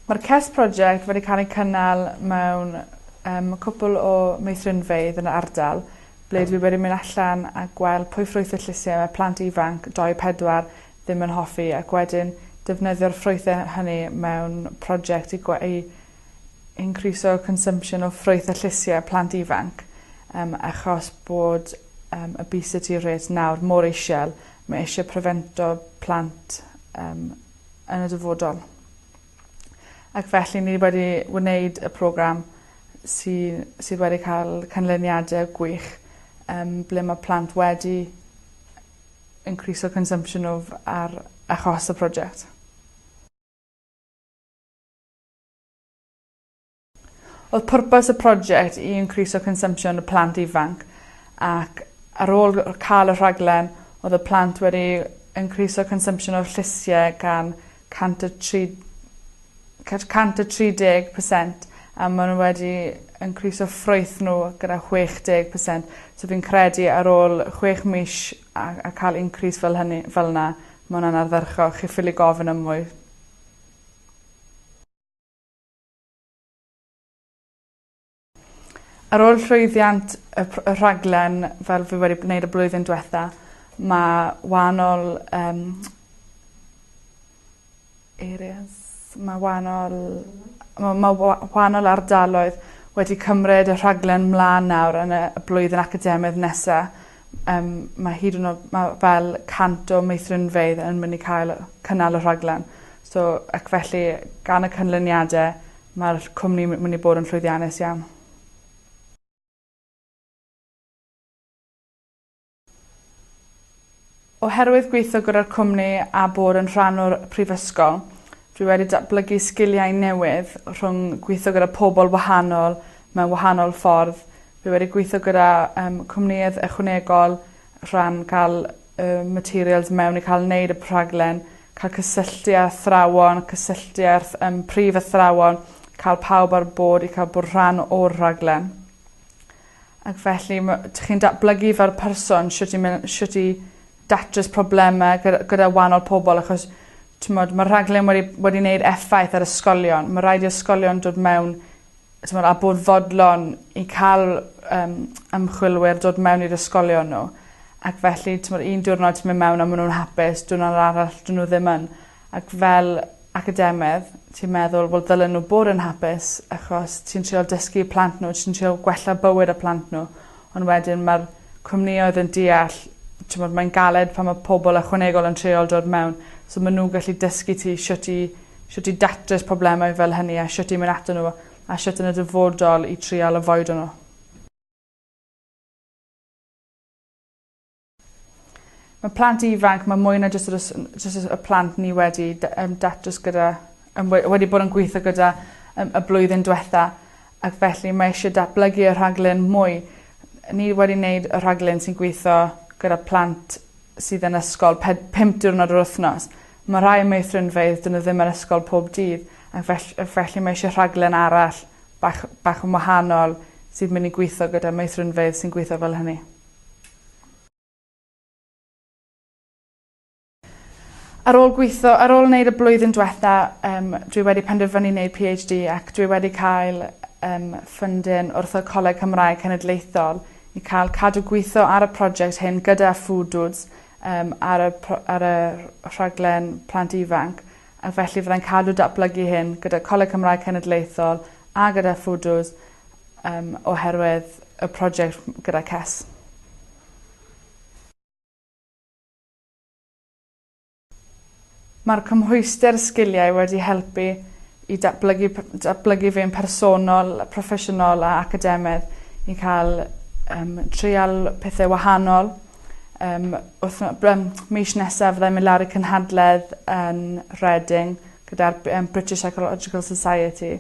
Mae'r CEST project wedi cael ei cynnal mewn yym cwpwl o meithrinfeydd yn y ardal ble dwi wedi mynd allan a gweld pwy ffrwythe llysie ma' plant ifanc dou pedwar ddim yn hoffi ac wedyn defnyddio'r ffrwythe hynny mewn project i gwe- i increaso consumption o ffrwyth a llysie plant ifanc yym achos bod yym obesity rate nawr mor isiel mae isie prevento plant yym yn y dyfodol. Ac felly ni wedi wneud y program sy sydd wedi ca'l canlyniade gwych yym ble ma' plant wedi increaso consumption of ar achos y project. Oedd pwrpas y project i increaso consumption y plant ifanc ac ar ôl ca'l y rhaglen odd y plant wedi increaso consumption o'r llysie gan 103 130 percent a ma' n'w wedi increaso ffrwyth n'w gyda 60%. So fi'n credu ar ôl chwech mis a a ca'l increase fel hynny fel 'na ma' wnna'n ardderchog chi ffili gofyn am mwy. Ar ôl llwyddiant y pr- y rhaglen fel fi wedi gwneud y blwyddyn dwetha ma' wahanol yym areas ma' wahanol ma' ma' wa- wahanol ardaloedd wedi cymryd y rhaglen mlan nawr yn y y blwyddyn academaidd nesa. Yym ma' hyd yn o'd ma' fel cant o meithrinfeydd yn myn' i cael cynnal y rhaglen. So ac felly gan y canlyniade ma'r cwmni my- myn' i bod yn llwyddiannus iawn. Oherwydd gweithio gyda'r cwmni a bod yn rhan o'r prifysgol dwi wedi datblygu sgiliau newydd rhwng gwitho gyda pobol wahanol mewn wahanol ffordd. Dwi wedi gwitho gyda yym cwmnïedd ychwanegol rhan ca'l y materials mewn i ca'l neud y rhaglen ca'l cysylltu â athrawon cysylltu â'r th- yym prif athrawon ca'l pawb ar board i ca'l bod rhan o'r rhaglen. Ac felly ma' chi'n datblygu fel person shwt i my- shwt i datrys probleme gyda gyda wanol pobol achos t'mod ma'r rhaglen wedi wedi neud effaith ar ysgolion. Ma' raid i ysgolion dod mewn t'mod a bod fodlon i ca'l yym ymchwilwyr dod mewn i'r ysgolion n'w ac felly t'mod un diwrnod ti'n myn' mewn a ma' nw'n hapus diwrnod arall 'dyn n'w ddim yn. Ac fel academydd ti'n meddwl wel dylen n'w bod yn hapus achos ti'n trial dysgu plant n'w ti'n trial gwella bywyd y plant n'w ond wedyn ma'r cwmnïoedd yn deall t'mod mae'n galed pan ma' pobol ychwanegol yn trial dod mewn so ma' nw'n gallu dysgu ti shwt i shwt i datrys problemau fel hynny a shwt i mynd ato n'w a shwt yn y dyfodol i trial afoido n'w. Ma' plant ifanc ma' mwy na jyst yr ys- jyst y plant ni wedi dy- yym datrys gyda yym we- wedi bod yn gwitho gyda yym y blwyddyn dwetha ac felly mae isie datblygu y rhaglen mwy. Ni wedi neud y rhaglen sy'n gwitho gyda plant sydd yn ysgol ped- pump diwrnod yr wthnos. Ma' rhai meithrinfeydd 'dyn n'w ddim yn ysgol pob dydd a fell- a felly mae isie rhaglen arall bach bach yn wahanol sydd myn' i gwitho gyda meithrinfeydd sy'n gwitho fel hynny. Ar ôl gwitho ar ôl neud y blwyddyn dwetha yym dwi wedi penderfynu neud Pee Heitch Dee ac dwi wedi cael yym funding wrth y Coleg Cymraeg Cenedlaethol i ca'l cadw gwitho ar y project hyn gyda Foodwoods yym ar y pro- ar y rhaglen plant ifanc a felly fyddai'n cadw datblygu hyn gyda Coleg Cymraeg Cenedlaethol a gyda Foodwoods yym oherwydd y project gyda CES. Mae'r cymhwyster sgiliau wedi helpu i datblygu datblygu fi'n personol, proffesiynol a academaidd i ca'l yym treial pethe wahanol. Yym wthno- yym mis nesa fyddai'n mynd lawr i cynhadledd yn Rheding gyda'r by- yym British Psychological Society.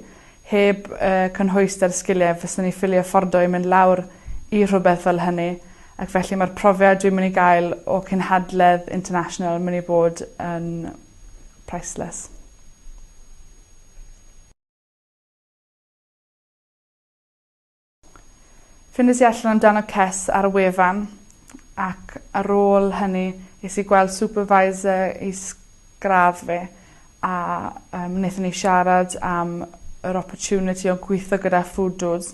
Heb y cynhwyster sgilie fyswn i ffili affordo i mynd lawr i rhwbeth fel hynny ac felly ma'r profiad dwi'n myn' i gael o cynhadledd international yn myn' i bod yn priceless. Ffindes i allan amdano CES ar y wefan ac ar ôl hynny es i gweld supervisor i gradd fi A yym nethon ni siarad am yr opportunity o gwitho gyda Food Dudes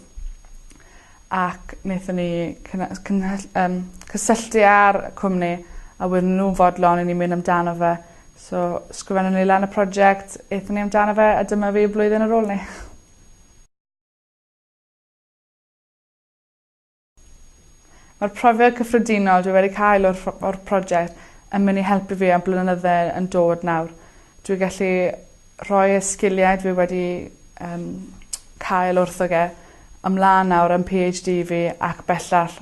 ac nethon ni cynna- cynhyll- yym cysylltu â'r cwmni a wedyn nw'n fodlon i ni myn' amdano fe. So sgrifennon ni lan y project ethon ni amdano fe a dyma fi blwyddyn ar ôl 'ny. Ma'r profiad cyffredinol dwi wedi cael o'r rh- o'r project yn myn' i helpu fi am blynydde yn dod nawr. Dwi gallu rhoi y sgilie dwi wedi yym cael wrtho ge ymlan nawr yn Pee haitch Dee fi ac bellach.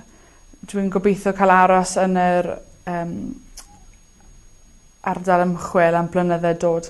Dwi'n gobeithio ca'l aros yn yr yym ardal ymchwil am blynydde dod.